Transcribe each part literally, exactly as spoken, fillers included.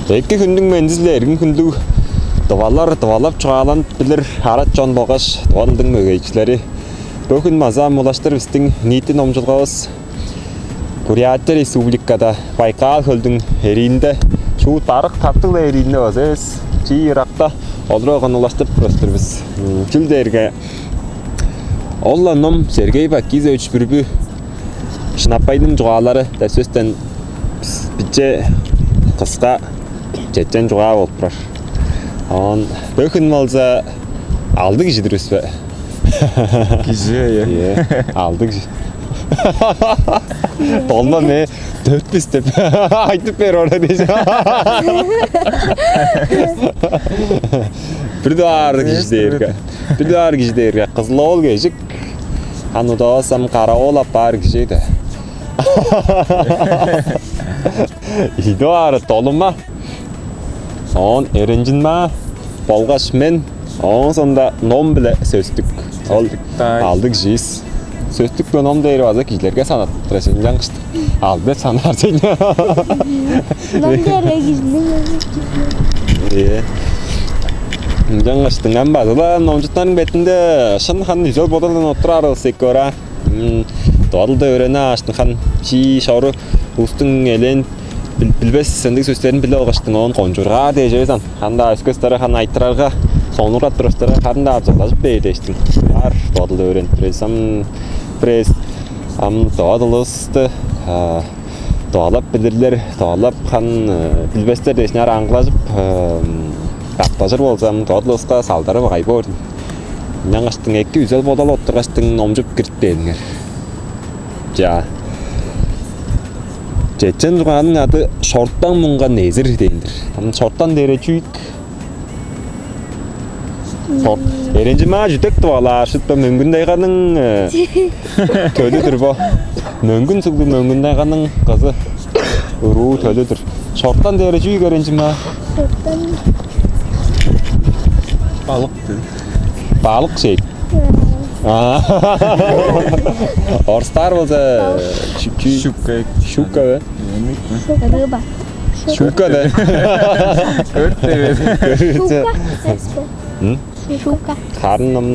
Эки хүннүң мендизи-биле, эргим хүндүг тывалар, тывалап чугааланып билир арат чон болгаш тыва дылдың мөгейикчилери. Бөгүн база ам улаштыр бистиң ниити номчулгавыс Бурятия Республикада, Байкал хөлдүң эриинде, шуут барык таптыг-ла эриинде база эвес, чии ыракта олурарга улаштырып турар-дыр бис. М, чүл дээрге, ол-ла ном Сергей Бакизович Бүрбү «Шынапайның чугаалары» деп сөстен биче, кыска чечен чугаа болуп турар. Оон бөгүн болза алды кижи-дир бис бе? Кижи, ийе. Ийе, алды кижи. Долма ме дөрт бис деп айтып бер ора дээш. Бир дугаар кижи дээрге. Бир дугаар кижи дээрге Кызыл-оол Кежик. Ам удавас ам Кара-оол апаар кижи-дир. Ийи дугаары Долума. Оон Эренчинмаа болгаш мен, оон соонда ном биле сөстүк. Ол сөстүк-даа. Алды киживис. Сөстүк биле ном дээри база кижилерге санаттырар сен, ынчангаштың. Алды деп санаар сен. Ном дээрге кижиниң өзү. Ийе. Ынчангаштың ам база-ла номчуттарның бетинде шын хан үзел-бодалдан оттурарывыс эки ора. М, тыва дылды өөренип алгаштың, хан чии шору улустуң элээн бил-, билбес ындыг сөстерин билип алгаштың, оон кончуургаар дээш эвес ам. Хан-даа өске улустарга хан айтырарга, сонуургап турар улустарга харын-даа дузалажып бээр дээштиң. Бар тыва дылды өөренип турар эвес ам, бир эвес ам тыва дылывысты, а, тывалап билирлер, тывалап хан, э, билбестер дээш ынаар аңгылажып, э, каптажыр болза ам, тыва дылывыска салдары багай боор. Ынчангаштың эки үзел-бодал оттургаштың номчуп кирип бээриңер. Чаа. Чечен чугааның ады «Шортан мунган эзир» дээн-дир. Ам шортан дээрге чүү ийик? Шор-, Эренчинмаа чүдек тып алаар, шупту Мөңгүн-Тайганың, э, төлү-дүр бо. Мөңгүн суглуг Мөңгүн-Тайганың кызы, уруу, төлү-дүр. Шортан дээрге чүү ийик, Эренчинмаа? Шортан. Балык дээди. Балык шей. А. Орустаар болза, щу-, щу-, щука. Щука бе? Рыба. Щука бе? Көрүп бе? Щука. М? Щука. Харын ам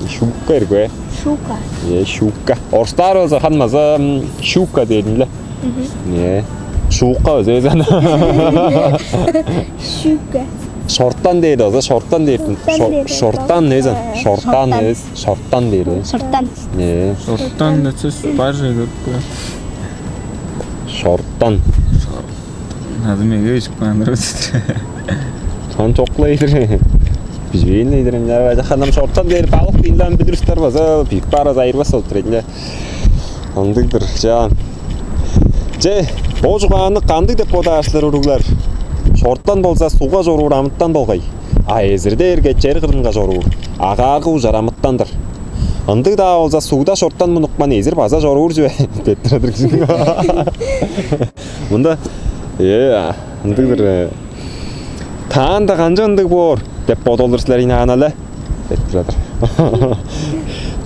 щука ирги бе? Щука. Э, щука. Орустаар болза, хан база, м, щука дээдим-ле. Мгм. Э, щука база эвес ана. Щука. Шортан дээди база, шортан дээдим. Шортан дээди. Шортан эвес ана. Шортан эвес, шортан дээди. Шортан. Э. Шортан десе, бар же көрүп көр. Шортан. Азы меге ишип каан-дыр бис. Хан чок-ла ийдир. Бижээн ийдир, ынчаар бажа ханам шортан дээр балык дийин-ле, ам билир улустар база, бижип баар база, айырбас болуп турар ийин-ле. Ындыг-дыр, чаа. Че, бо чугааны кандыг деп бодаар силер, уруглар? Шортан болза сугга чоруур амытан болгай, а эзир дээрге чер кырынга чоруур агааргы ужар амытан-дыр. Ындыг-даа болза, сугда шортан мунупкан эзир база чоруур чүве деп турар-дыр кижи. Мында, э, ындыг-дыр, э, таанда канчап ындыг боор деп бодоор силер ийин аан але? Деп турар-дыр.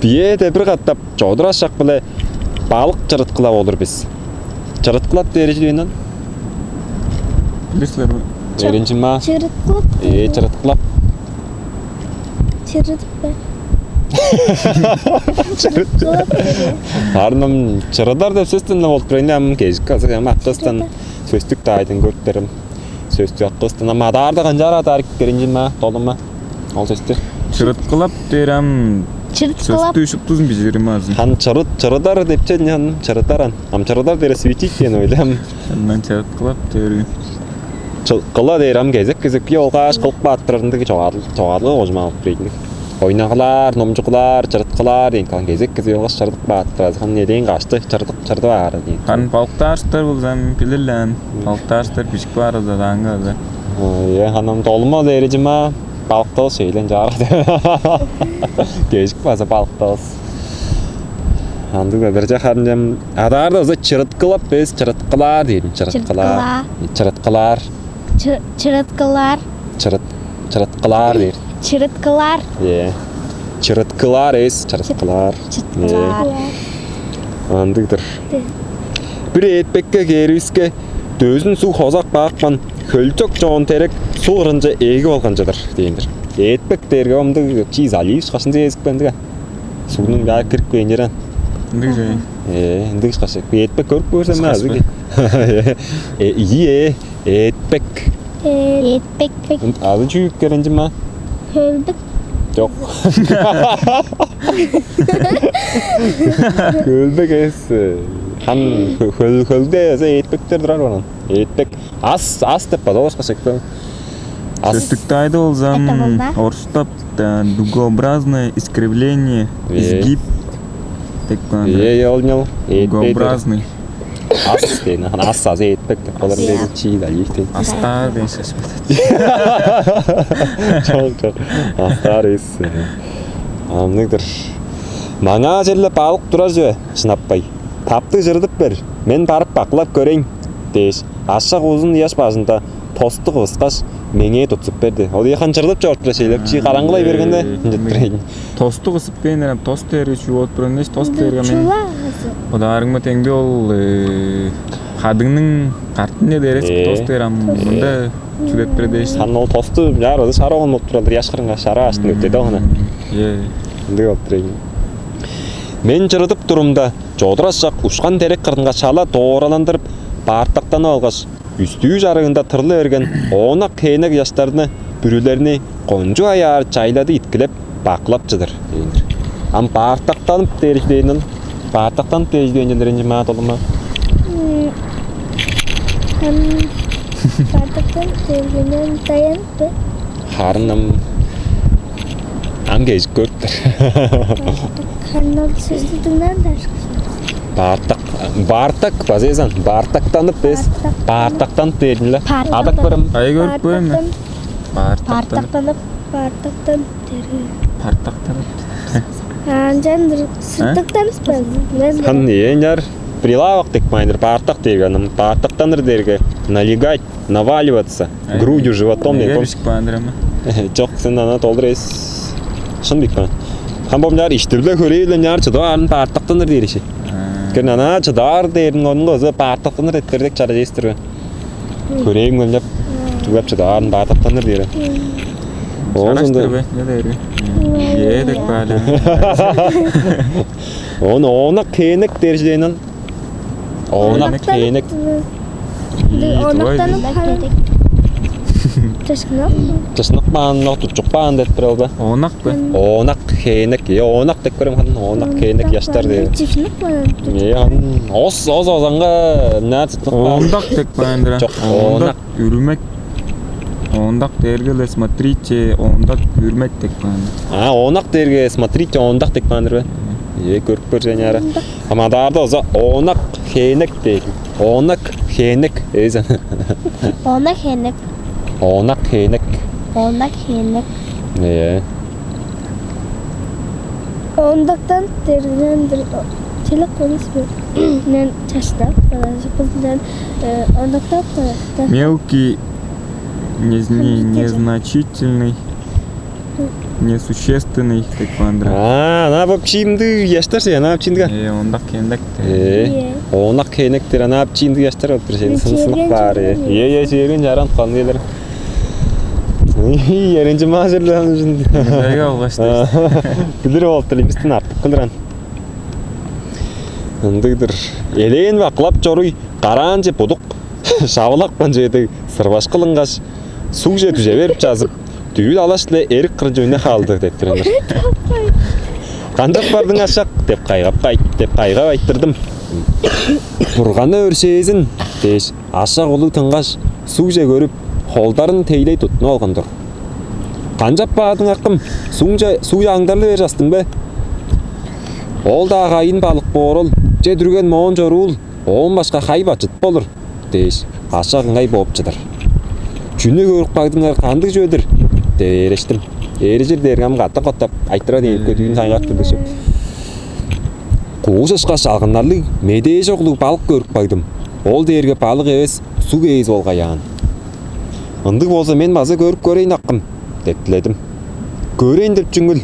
Биеэ-даа бир катап чодура шак-биле балык чырыткылап олур бис. Чырыткылап дээри чүү дээни? Билир силер бе? Эренчинмаа. Чырыткылап. Э, чырыткылап. Чырыдып бе? Чырыт. Чырыдып бе? Арным чырыдар деп сөстен-не болуп турар. Ам кежик азы ам аккыстан сөстүк-даа айдын көрүп берем. Сөстү аккыстан. Ам адаарда канчаар адаар, Эренчинмаа, Долума? Ол сөстү. Чырыткылап дээр ам. Чырыткылап. Сөстү шуптузун бижиирим азы. Хан чырыт, чырыдар деп чен, хан чырыдар ан. Ам чырыдар дээрге светить дээн ойлам. Ындан чырыткылап дээр. Чы-, кыла дээр ам кезек-кезек бие олгааш кылып каап турар ындыг чогаадыл-, чогаадылга кожумаалып бээр ийин. Ойнагылаар, номчугулаар, чырыткылаар дээн кылаан кезек-кезек олгаш чырыдып каап турар. Хан элээн кашты чырыдып, чырыдып аар дээн. Хан балыктаар улустар болза ам билир-ле ан. Балыктаар улустар бижип каар даанга база. Э, ханам Долума дээри чима балыктавыс шейлен чаара. Кежик база балыктавыс. Андыг-ла бир чак харын чам адаарда база чырыткылап эвес, чырыткылаар дээдим, чырыткылаар. Чырыткылаар. Чырыткылаар. Чырыт-, чырыткылаар дээр. Чырыткылаар. Э. Чырыткылаар эвес, чырыткылаар. Чырыткылаар. Э. Андыг-дыр. Бир ээтпекке кээривиске, дөзүн суг хозак баапкан, Хөлчок чоон терек суг кырынче ээги болган чыдыр дээн-дир. Ээтпек дээрге омдуг чиз алииш кашын дээзип кендиге. Сугнуң баар кирип кээнчерен. Ындыг же. Э, ындыг кашык. Ээтпек көрүп көрсем Кашпы. Азы. Э, ие, ээтпек. Ээтпек. Азы чүүп керенчим а? Хөлбек. Жок. Хөлбек эс. Хан хөл хөлде эзе ээтпектер турар баран. Ээтпек. Ас, ас деп база башка шекпе. Ас. Сөстүктайды болзам, орустап дугообразное искривление, изгиб деп каан. Е, е, ол нел? Дугообразный. Ас дейн, ас азы ээтпек деп болар дейн. Чиил алиих дейн. Астаар дейн сөс. Чок, чок. Астаар эс. Амныгдыр. Маңаа черле балык турар чүве, шынаппай. Таптыг чырыдып бер, мен барып бакылап көрейн дээш, ашак узун ыяш бажында тосту кывыскаш, меңээ тутсуп берди. Ол ыяхан чырыдып чоруп тура шейлеп, чи караңгылай бергенде ынчыт турайын. Тосту кысып бээр, тос дээрге чүү болуп турар эмес, тос дээрге мен бодаарымга теңби ол кадыңның картын дээрес тос дээр ам мында чүлеп бере дээш. Хан ол тосту яар ызы шара оон болуп туралдыр яшкырынга шара аштын өттеди оона. Ындыг болуп турайын. Мен чырыдып турумда, чодурашак ушкан терек кырынга шала доораландырып, баартактанып алгаш, үстүү чарыгында тырлы берген оонак хеенек ыяштарны, бүрүлерни кончуг аяар чайлады иткилеп, бакылап чыдыр дээн-дир. Ам баартактанып дээржидээниң, баартактанып дээржидээниңдеринчи маа долума. Ам баартактанып дээржидээниң даянып бе? Харын ам ам кежик көрүптер. Харын ол сөстү дыңнаан дашкы. Баартак, баартак база эзан, баартактанып бес, баартактанып дээрин-ле. Адак бирим. Ай көрүп көрүм. Баартактанып. Баартактанып, баартактанып дээрин. Баартактанып. Анчан сыртыктанып бен. Мен Хан ээн яр прилавок деп майныр, баартак дээрге, анан баартактаныр дээрге налегать, наваливаться грудью, животом деген. Бишик баандыр ама. Жок, сен ана толдур эс. Шын бик баан. Хан бом жаар иштириле хөрээле жаар чыдып аарын баартактаныр дээр иши. Көр ана чыдаар дээрин онун кызы баартактаныр эттер деп чара жестир бе? Хөрээм кылып чыдып аарын баартактаныр дээр. Оон Чараш сонда дыр бе? Не дээрге? Е деп баале. Он оонак кенек держиден. Оонак кенек. Оонактанып калып. Чашкынак. Чашкынак баан, но тутчук баан деп бир алба. Оонак бе? Оонак кенек. Е, оонак деп көрөм хатын. Оонак кенек яштар деп. Чашкынак баан. Е, хан ос ос озанга не тутук баан. Ондак деп баан дыр. Жок, оонак. Үрмек. Ондак дээрге эле смотрите, ондак үрмек деп каан. А, оонак дээрге смотрите, ондак деп каан дыр бе? Е, көрүп көрсөң яра. Ама даарда оза оонак хенек дээр. Оонак хенек эзен. Оонак хенек. Оонак хенек. Оонак хенек. Е. Ондактан дергендир. Телек конус бе? Мен чаштап, балажы кыздан ондактап кояктан. Мелкий, незни-, незначительный, несущественный деп каан дыр. А, ана бо чимди яштар се, ана чимдига. Э, ондак кендек. Э, ондак кендек дер, ана чимди яштар болуп бир сынсынак бар. Э, э, жерин жаран кан келер. Ий, эренчи мажырлаан ужун. Беге алгаш. Билир болуп тур, бистин артык кылыран. Ындыгдыр. Элээн бакылап чоруй, караанче будук шавылапкан чеди сырбаш кылынгаш, сугже дүже берип чазып, дүүл алаш-ле эрик кырынче үне хаалды деп турганнар. Канчап бардың ашак деп кайгап кайт деп кайгап айттырдым. Бурганны өршээзин дээш, ашак улуг тынгаш, сугже көрүп, холдарын тейлей туттунуп алган-дыр. Канчап баадың акым, сугже суг аңдарлы бер частың бе? Ол-даа кайын балык боорул, че дүрген моон чоруул, оон башка хай бачыт болур дээш, ашак ыңай бооп чыдыр. Чүнү көрүп кагдыңар, кандыг чүве-дир? Деп ээрештим. Ээрежир дээрге ам катап-катап айтыра дээн көдүүн сайгак билдирчим. Куушашкаш алгыннарлыг медээжок улуг балык көрүп кагдым. Ол дээрге балык эвес, суг ээзи болгай аан. Ындыг болза мен база көрүп көрейн акым деп диледим. Көрейн деп чүңүл?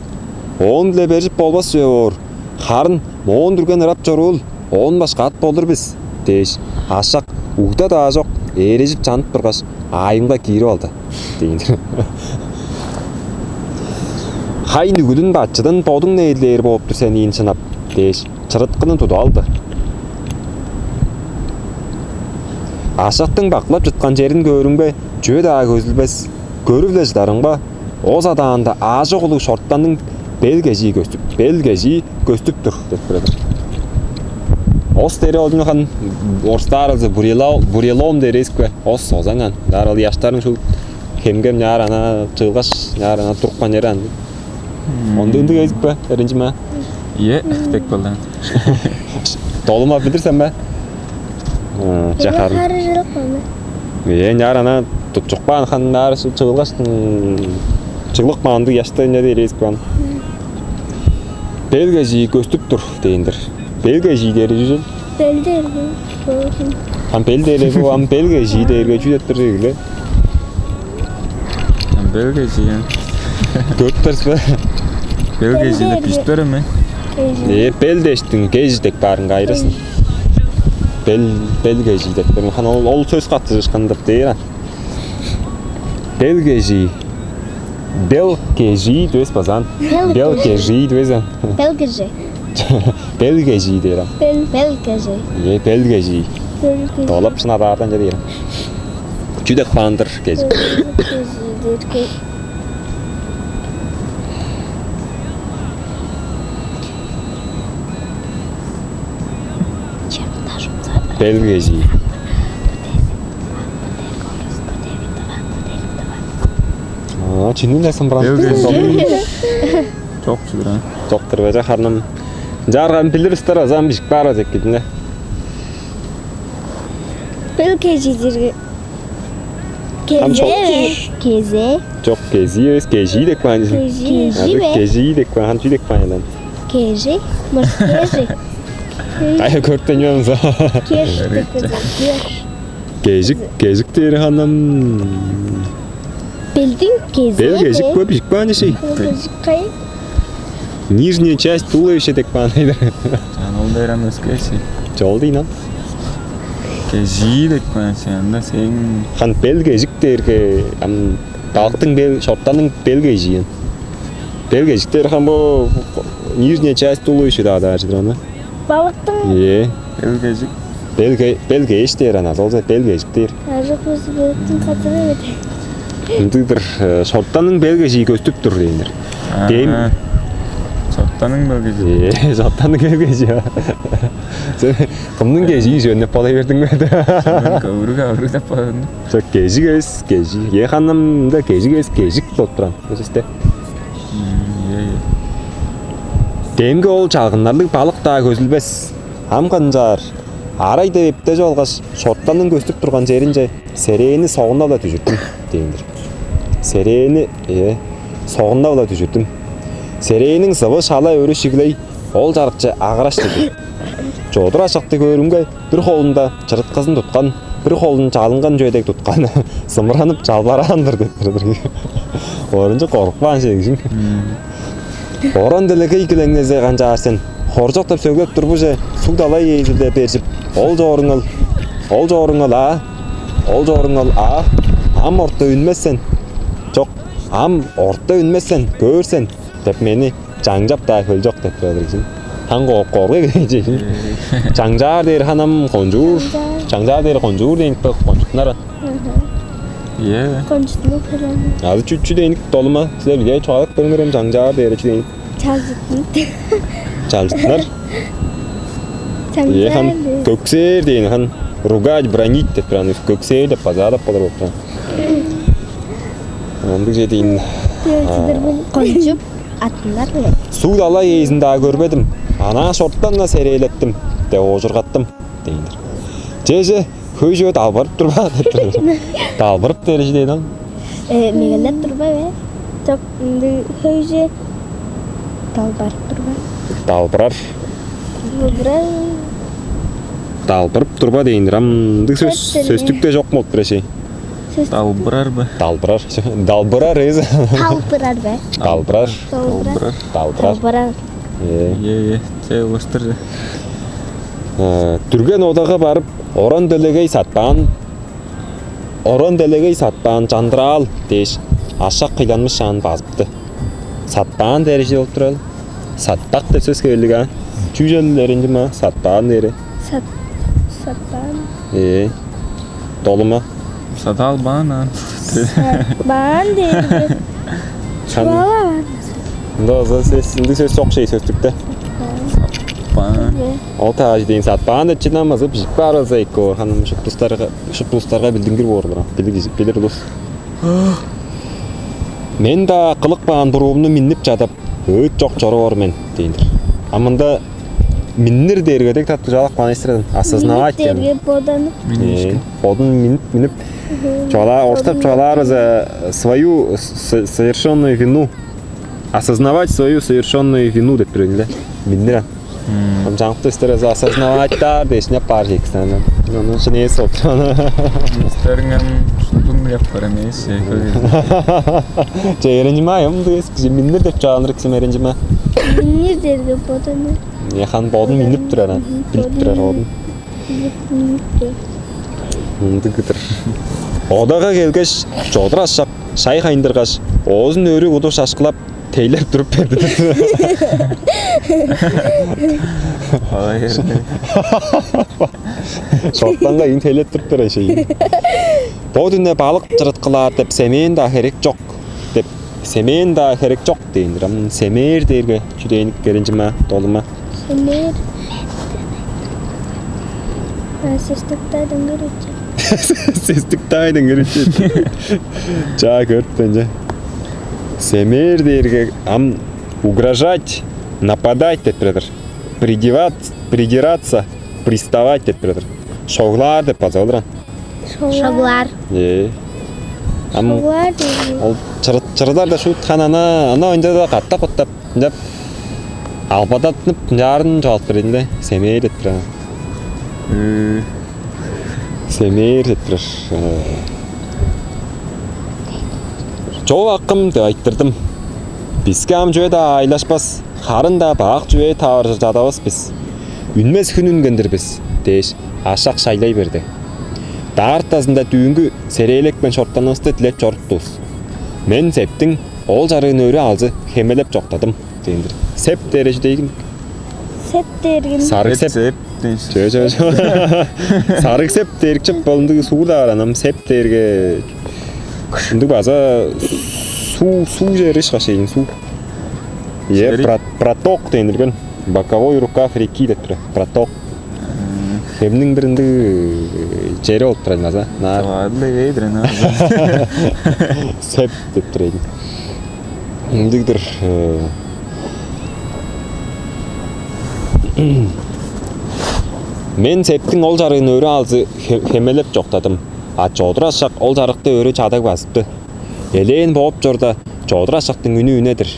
Оон-биле бержип болбас чүве боор. Харын моон дүрген ырап чоруул, оон башка ат болур бис дээш, ашак угда-даа чок ээрежип чанып тургаш, аайымга киирип алды» – дээн-дир. «Хай нүгүлүн бачыдын бодуң нээрлээр бооп тур сен ийин шынап» – дээш, чырыткыны тудуп алды. Ашактың бакылап чыткан черин көөрүмге, чүве-даа көзүлбес, көрүп-ле чыдарымга, оозу адаанда аажок улуг шортанның бел кежии көстүп, бел кежии көстүп тур деп турар. Ос дери ол хан орустаар болза бурело-, бурелом дери эвес бе? Ос озаңан. Даар ол ыяштарың шул хемгем няар ана чыылгаш, няар ана туруп каан чери ан. Онда ындыг эвес бе, эринчи ма? Ийе, дег болдан. Долума билир сен бе? Чахарын. Хары жылык маны. Э, няар ана тутчук баан хан, няар чыылгаш, чыглык маанды яшта не дерес баан. Бел кежии көстүп тур дээн-дир. Бел кежии дери чүзүл? Бел дери. Ам бел дери бу, ам бел кежии дээрге чүү деп тур ийгиле? Ам бел кежии. Көрүп турсуз бе? Бел кежии деп бижип берем мен. Э, бел дештиң кежи деп баарынга айырасың. Бел, бел кежии деп берем. Хан ол, ол сөс каттыжышкан деп дээр ан. Бел кежии. Бел кежии дивес базаан. Бел кежии дивес ан. Бел кежи. Бел кежии дээр ан. Бел, бел кежи. Э, бел кежии. Бел кежи. Долап шын адаардан ча дээр. Чүү деп каан-дыр кежи? Бел кежи дээрге. Бел кежии. А, чүнү-ле сымбыран. Бел кежии. Чок чүдүр, а? Чок-тур бе, ча, харным. Чаарган билир ыстар азам бижик бар азек кидине. Бел кежии дээрге. Кезе. Кезе. Чок, кези эвес, кежии деп каан. Кежии. Кежи бе? Кежии деп каан, чүү деп каан? Кежи? Может, кежи? Кая көртенмемиз. Кеш деп кежи. Кеш. Кежик, кежик дээр ханым. Белдиң кезе. Бел кежик бе? Көп бижик баан дешей. Кежик кай? Нижняя часть туловища деп каан айдыр. Чан ол дээр ам өскеси. Чол дейн ам. Кежии деп каан сен, анда сен. Хан бел кежик дээрге ам балыктың бел, шортанның бел кежии. Бел кежик дээр хан бу нижняя часть туловища даа даа чыдыр аны. Балыктың. Е. Бел кежик. Бел ке-, бел кеш дээр ана, ол бел кежик дээр. Ажык болза балыктың кадыры бит. Ындыг бир шортанның бел кежии көстүп тур дейнер. Дем. Шортанның бел кежии. Е, шортанның бел кежии. Сен кымның кежии жөнүп болай бердиң бе? Көвүрүк авырык деп болдун. Чок, кежик эвес, кежии. Е, ханымда кежик эвес, кежик болуп туран. Көзүсте. Демге ол чалгыннарлыг балык-даа көзүлбес. Ам канчаар, арай деп эптежип алгаш, шортанның көстүп турган черинче серээни согуна-ла дүжүрдүм, дээн-дир. Серээни, э, согуна-ла дүжүрдүм. Серээниң сывы шала өрү шиглей, ол чарыкче агыраш диди. Чодур ашакты көөрүмге, бир холунда чырыткызын туткан, бир холун чалынган чүве дег туткан, сымыранып чалбараан-дыр деп турар. Орунче коргупкан шегижиң. Оран делегей килеңнезе канчаар сен? Хоржок деп сөглеп турбуже, суг далай ээзилде бержип, ол чооруңал, ол чооруңал аа, ол чооруңал аа, ам орта үнмес сен. Чок, ам орта үнмес сен, көөр сен деп мени чаңчап-даа хөлчок деп турар кижи. Таң коргай кижи. Чаңчаар дээр ханам кончуур. Чаңчаар дээр кончуур дейин кончуттунар. Е. Кончуттунуп келем. Азы чүчү дейник долума. Силер биле чугаалап көрүңөр эм чаңчаар дээр чү дейник. Чалчыттын. Чалчыттынар. Е хан көксээр дейин хан ругать, бронить деп туран көксээр деп базаадап болор болуп туран. Андыг же дейин. Кончуп аттынар биле. Суг далай ээзин даа көрбедим. Анаа шорттан-на серээлеттим деп оожургаттым дейнир. Же-же, хөй чүве далбырып тур ба деп тур. Далбырып дерижи дейн ол. Э, мегелеп тур ба бе? Жок, ынды хөй чүве далбырып тур ба? Далбырар. Далбырар. Далбырып тур ба дейнир. Ам ындыг сөс сөстүкте жок болуп тур эшей. Далбырар бе? Далбырар. Далбырар эз. Далбырар бе? Далбырар. Далбырар. Далбырар. Далбырар. Э. Е, е, че улаштыр же. Э, дүрген одага барып, оран делегей сатпаан, «Орон-делегей сатпаан чандыраал» дээш, ашак кыйланмышаан базыпты. Сатпаан дээри чүү болуп турарыл? Сатпак деп сөс келдиг, а? Чүү чүвел, Эренчи ма, сатпаан дээри? Сат... сатпаан. Ээ. Долума. Сатаалбаан аан. Сатпаан дээрге. Чугаалаан. Ында оза сөс, ындыг сөс чок шей сөстүкте. Сатпаан. Ол таажы дейн сатпаан деп чыдамазы бижип каарылза эки боор. Ханым шуптустарга, шуптустарга билдингир боор. Билир, билир улус. Мен-даа кылып каан буруумну миннип чадап, ыыт чок чоруур мен, дээн-дир. А мында миннир дээрге дег таптыг чугаалап каан эстирден. Осознавать дээрге боданып. Э, бодун миннип, миннип. Чугаалаар, орустап чугаалаар база свою с... совершенную вину. Осознавать свою совершенную вину деп билир эле. Миннир ан. Ам чаңыпты силер азы осознавать даар дээш, не бар жекстен. Ону шын эс отур. Мистериң ам шуптун билеп бар эмес. Че, Эренчима, ам дээс кижи миннир деп чаалыр кисим Эренчима. Миннир дээрге боданы. Яхан бодун миннип турар, билип турар бодун. Миннип турар. Мындыгы-дыр. Одага келгеш, чодур ашак шай хайындыргаш, оозун өрү куду шашкылап, тейлеп туруп берди. Шоктанга ийин тейлеп туруп бере шейин. Бо дүне балык чырыткылаар деп семээн-даа херек чок деп, семээн-даа херек чок дээн-дир. Ам семээр дээрге чүдээник, Эренчима, Долума? Семээр. Сестиктайдан көрүчү. Сестиктайдан көрүчү. Чаа көрүптен че. Семээр дээрге ам угрожать, нападать деп турар. Придираться, приставать деп турар. Шоглаар деп база болур ан. Шоглаар. Э. Ам шоглаар дээрге ол чырыт, чырыдар да шуут ханана, ана онча да катта куттап, ынчап албадатынып, ынчаарын чогалып берейин де, семээр деп турар. Э. Семээр деп турар. Э. Чоо акым деп айтырдым. Биске ам чүве-даа айлашпас, харын-даа бак чүве таваржыр чадавас бис. Үнмес хүн үнген-дир бис дээш, ашак шайлай берди. Даартазында дүүнгү серээлекпен шорттанывысты дилеп чоруптувус. Мен септиң ол чарыын өрү алзы хемелеп чоктадым дээн-дир. Сеп дээрежи дейгин. Сеп дээргин. Сарыг сеп. Сеп, сеп дээш. Чөө, чөө, чөө. Сарыг сеп дээрик чып болундуг суур дааранам. Сеп дээрге ындыг база суу, суу чери ышкаш ээн суу. Е, прот... проток дээн-дирген. Боковой рукав реки деп турар. Проток. Хемниң бир ындыг чери болуп турар база. Наар. Чогаадыл эвей-дир ана. Сеп деп турар эдим. Ындыг-дыр. Мен септиң ол чарыын өрү алзы хе... хемелеп чоктадым. А чодур ашак ол чарыкты өрү чадаг базыпты. Элээн бооп чорда, чодур ашактың үнү үнедир.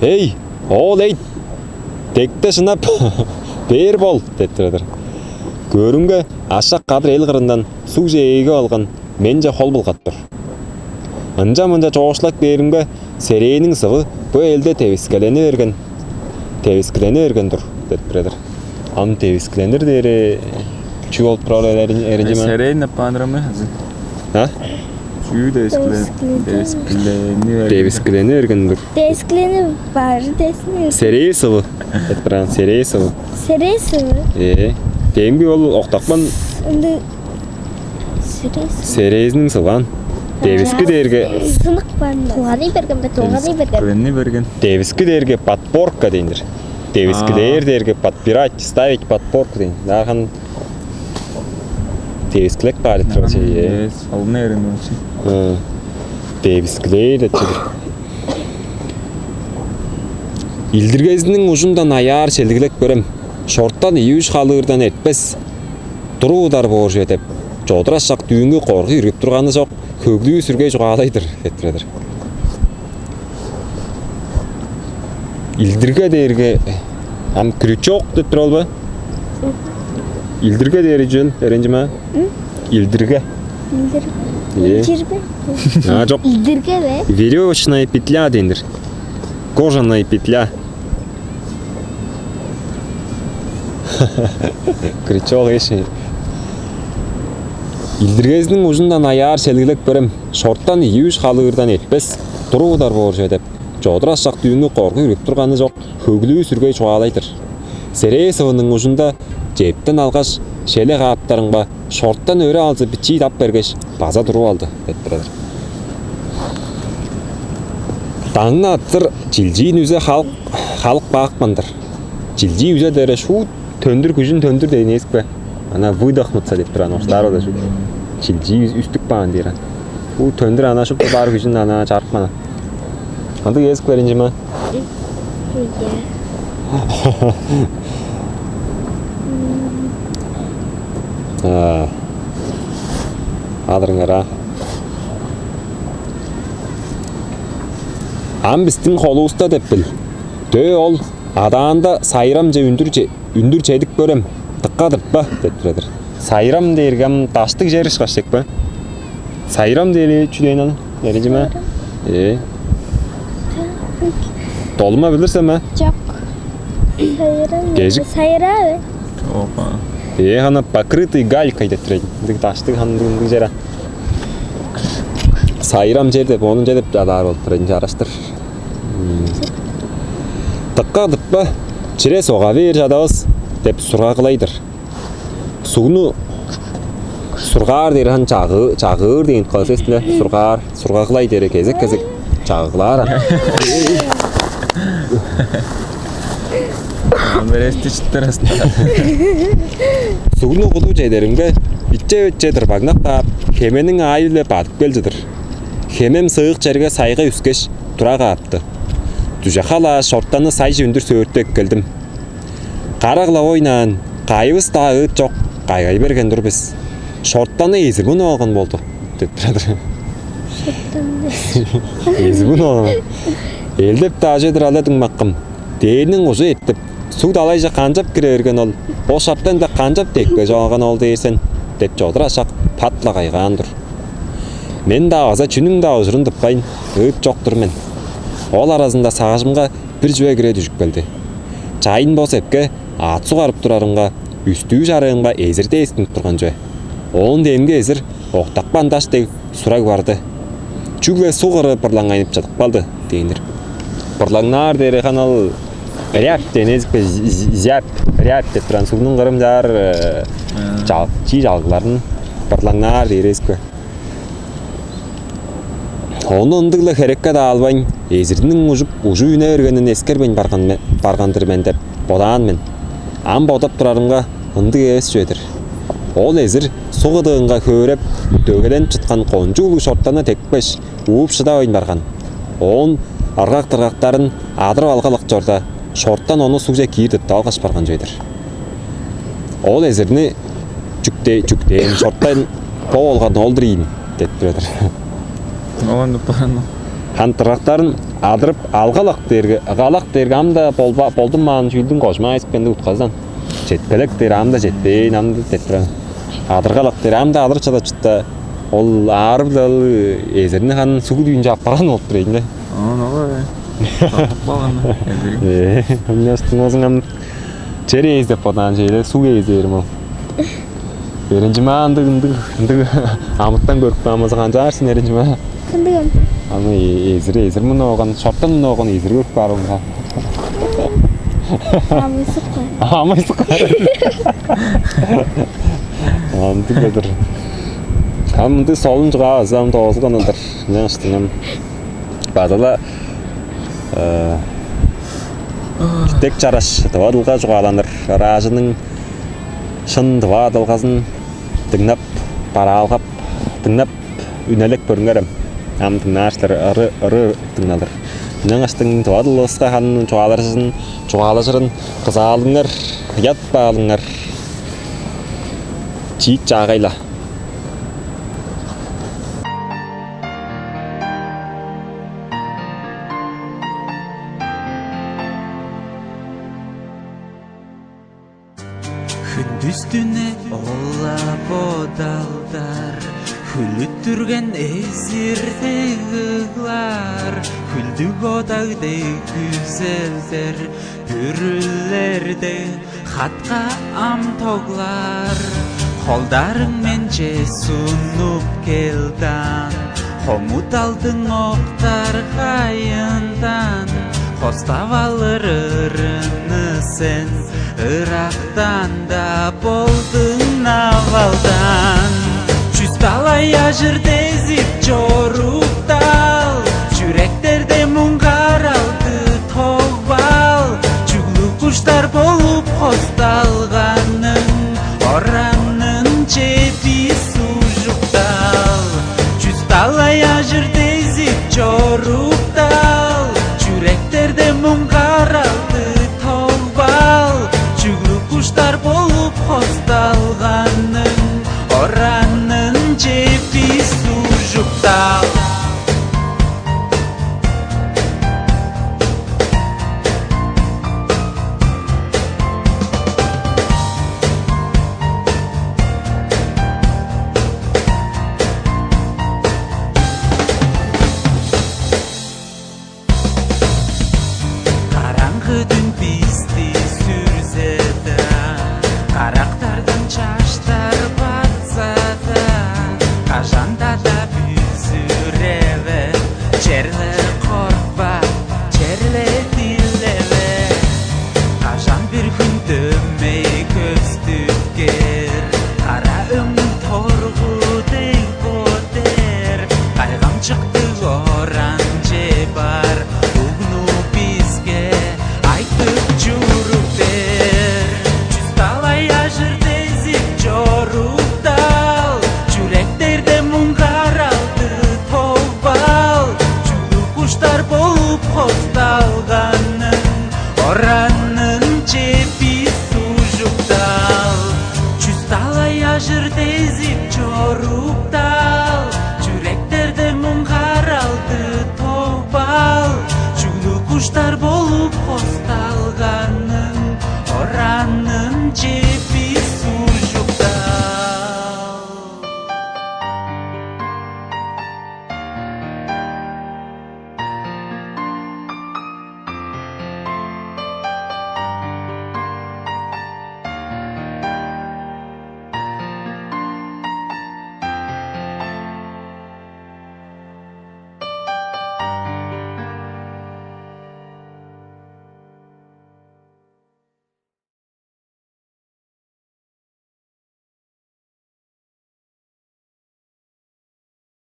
«Эй, оол, эйт! Декте шынап, бээр бол!» — деп турар-дыр. Көөрүмге, ашак кадыр эл кырындан сугже ээги алган, менче хол булгап тур. Ынча-мынча чоокшулап кээримге, серээниң сывы бо элде девискелени берген, девискилени берген-дир деп турар-дыр. Ам девискиленир дээри чүү болуп турар, Эренчи ма? Серээн апаанырам азы? А? Чүү девискилени берген? Девискилени берген-дир. Девискилени баар дээсин. Серээ сывы. Деп турган, серээ сывы. Серээ сывы. Ээ. Демги ол октапкан. Ынды серээ сывы. Серээзиниң сыван. Девиски дээрге сынык бар. Тулганы берген бе, тулганы берген. Девиски дээрге подпорка дейндир. Девискилээр дээрге подпирать, ставить подпорку дейн. Даархан девискилек баар турган чей. Салгын эрин болчу. Девискилээр деп чедир. Илдиргезиниң ужундан аяар челдиглеп көрем. Шортан ийи-үш халыырдан эртпес, туруп удар боор чүве деп, чодур ашак дүүнгү коргу үргүп турганы чок, хөглүү-сүргей чугаалай-дыр деп турар-дыр. Илдирге дээрге ам крючок деп турар ол бе? Илдирге дээри чүл, Эренчима? Илдирге. Илдирге. Э. Илдирге. А, жок. Илдирге бе? Верёвочная петля дейндир. Кожаная петля. Крючок эши. Илдиргезиниң ужундан аяар селгилеп көрем, шортан ийи-үш халыырдан эртпес, туруп удар боор чүве деп, Чодур ашак дүүнгү коргу үрүп турганы чок, хөглүү-сүргей чугаалай-дыр. Серээ сывының ужунда чептен алгаш, шеле кааптарымга, шортан өрү алзы бичии дап бергеш, база туруп алды деп турар. Даңны аттыр чилчиин үзе халык халык баапкан-дыр. Чилчии үзе дере шуут төндүр күжүн төндүр дейн эсик бе? Ана выдохнуться деп турган оштаар ода шуут. Чилчии үз- үстүк баан дээр. Бу төндүр ана шупту бар күжүн ана чарыпкан. Андыг эсик беринчи ма? Ийе. А. Адырыңар а. Ам бистиң холувуста деп бил. Дөө ол адаанда сайрамче үндүр че- үндүр чедип көрем. Дыкка тыртпа деп турадыр. Сайрам дээрге ам даштыг чер ышкаш чек бе? Сайрам дээли чү дээн ал? Эринчи ме? Э. Долума билир сен ме? Чок. Сайрам. Кежик. Сайраа бе? Чок. Э, хана покрытый галькой деп турайын. Ындыг даштыг хандыг ындыг чер а. Сайрам чер деп, онун чер деп адаар болуп турайын чарыштыр. Дыкка тыртпа, чире сога бээр чадавыс деп сургагылай-дыр. Сугну сургаар дээр хан чагыы чагыыр дээн кылас эстиле. Сургаар, сургагылай дере кезек-кезек чагыглаар ан. Ам берести читтер астында. Сугну куду чедеримге, ичче-ичче дырбагнап каап, хемениң аайы-биле бадып кел чыдыр. Хемем сыык черге сайга үскеш, тура каапты. Дүже халаа шортаны сайже үндүр сөөртүп эккелдим. Кара-кыла ойнаан, кайывыс-даа ыыт чок, кайгай берген тур бис. Шортаны эзир муну алган болду деп турадыр. Эзир муну алган. Элдеп-даа чедир ала дыңмаккым. Дээрниң ужу эртип, суг далайже канчап кире берген ол, бо шортан-даа канчап тепкеш алган ол дээр сен деп чодур ашак пат-ла кайгаан-дыр. Мен-даа база чүнүң-даа ужурун тыппайн, ыыт чок-тур мен. Ол аразында сагыжымга бир чүве кире дүжүп келди. Чайын бо сепке аът сугарып турарымга, үстүү чарыымга эзир дээскинип турган чүве. Оон демги эзир октапкан даш дег сураг барды. Чүгле суг кыры бырлаңайнып чыдып калды дээннер. Бырлаңнаар дээри ханал ряб дениз бе зяб ряб деп туран сугнуң кырым чаар чал чи чалгыларын бырлаңнаар дээрес бе. Ону ындыг-ла херекке даалбайн, эзирниң ужуп ужу үне бергенин эскербейн барган барган-дыр мен деп бодаан мен. Ам бодап турарымга ындыг эвес чүве-дир. Ол эзир суг ыдыынга хөөреп, дөгеленип чыткан кончуг улуг шортаны тепкеш, ууп шыдавайн барган. Оон ыргак-дыргактарын адырып алгалак чорда, шортан ону сугже киир тыптып алгаш барган чүве-дир. Ол эзирни чүкте чүктээн шортан бо болган ол-дур ийин деп турадыр. Оон баран. Хан тыргактарын адырып алгалак дээрге, ыгалак дээрге ам-да болдумаан чүүлдүң кожмаа эспенди утказан. Четпелек дээр ам-да четпээн ам-да деп турар. Адыргалак дээр ам-да адырып чадап чытта ол аарып-ла ол эзирни ханын суг дүйүнче аппаран болуп тур эйин да. Оон ова бе. Баганы эзирин. Э, ынчаштың озуң ам чер ээзи деп бодаан чейле суг ээзи эрим ол. Эринчи маа ындыг ындыг ындыг амыттан көрүп каамазы канчаар сен эринчи маа. Кындыгын. Аны эзир эзир муну оган шортан муну оган эзир көрүп каарымга. Амысык кой. Амысык кой. Андыгадыр. Ам мынды солун чугаавазы ам доозулган ылдыр. Мен ыштыңам. Базала э, Тек чараш дывадылга чугааланыр ыраажының шын дываадылгазын дыңнап, бараалгап, дыңнап үнелеп көрүңерем. Ам дыңнаар силер ыры ыры дыңналыр. Ынчангаштың дывадылывыска ханын чугаалажырын чугаалажырын кызаалыңар, ыятпаалыңар. Чиит чаагайла. Хүндүс-дүне ол-ла бодалдар, хүлүттүрген эзирдег ыглар, хүлдүг одаг дег күзелдер, бүрүлерден хатка ам тоглар. Холдарың менче сунуп кел даан, хомудалдың октар кайындан, хостап алыр ырыны сен ырактан-даа болдуң навалдан. Чүс талай ажыр дезип чоруктал, чүректерде муңгаралды тогбал, чүглүк куштар болуп хосталганың оранынче бис ужуктал. Чүс талай ажыр дезип чоруктал, чүректерде муңгаралды тогбал, чүглүк куштар болуп хосталганың оранынче бис ужуктал. Караңгы дүн бисти сүрзе-даа, карактардан чаштар батса-даа, кажан-даа бүзүреве черле